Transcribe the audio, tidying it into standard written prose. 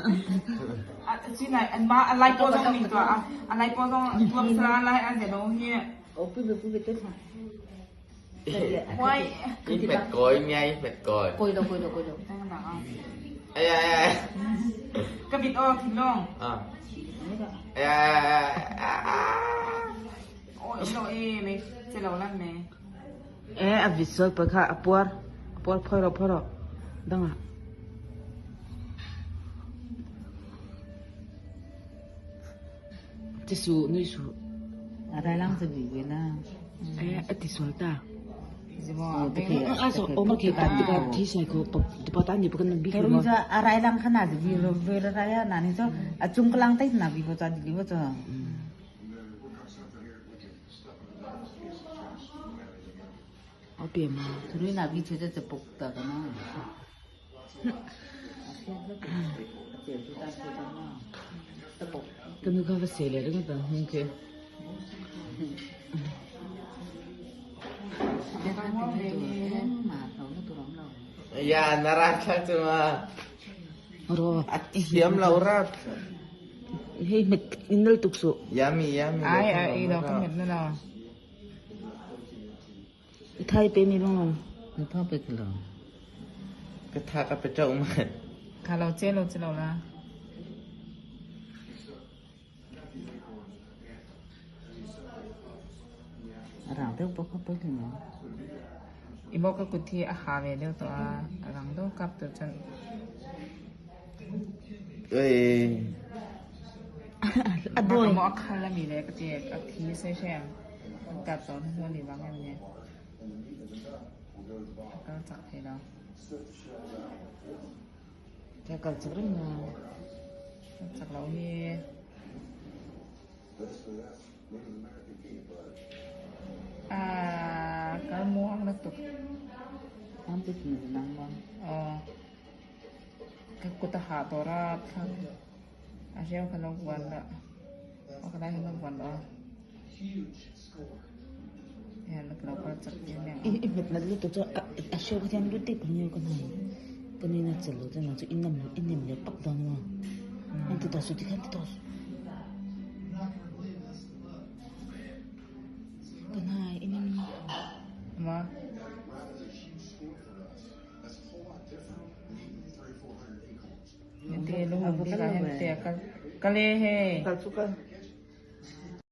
A lai paw zong ning tuah a lai paw zong tuam sala lai an ze lo hi. In pet koi ngai pet koi. Koi lo koi lo koi lo. Ai ai ai. Ka bit aw thinlung. Ah. Ai ai ai. Oi lo e me che lo lan me. E a vit sual pa kha a puar a puar phoi ro phoi ro dang ah. Ti su nui su. A rai lang se bi ve na. E a ti sual ta. A so o ma ke ta ti ka thi sai ko pa ta ni pa kan bi Terus a rai lang khana se bi ro ve ra ya na ni so a chung kalang tai na bi bo cha di bo cha. A pe ma. Terus na bi che cha pok ta ka na. Ka nu kha va se le ring ta hung ke. Ya na ra thla chu ma. Ro. A thiam lo ra. Hei met inal tuk su. Yummy yummy. Ai ai lo ka met na lo. Thai pe mi long long. Na tha pe lo. Ka tha ka pe chau ma. Kha lo che lo che lo la. Rang deuh bawk ka pe lo. I mo ka kut hi a ha ve deuh tawh a, a rang deuh kap tur chuan. Ei. A dawi. Mo a khal ami le ka ti a thi se shem. An kap tawh hnu ni wang em ni. A kal chak thei lo. Ka kal chak reng na. Chak lo hi. Ah, kal muang na tuk. Am te ni nang bang. Oh. Ka kut a hah tawh rap thlak. A hreu kha lo vuan la. A ka lai kha lo vuan la. Hian ka lo kal chak tir nen. I met nat lutuk chu a hreu kha hian lut deuh ka ni ka nai. Ka ni na chal lo chuan chu i nam i nem leh pak dawn a. An ti tawh suh tikhan ti tawh suh. Ka nai i nem. Ma. Te lung te ka hem te kal kale he. Kal chu kal.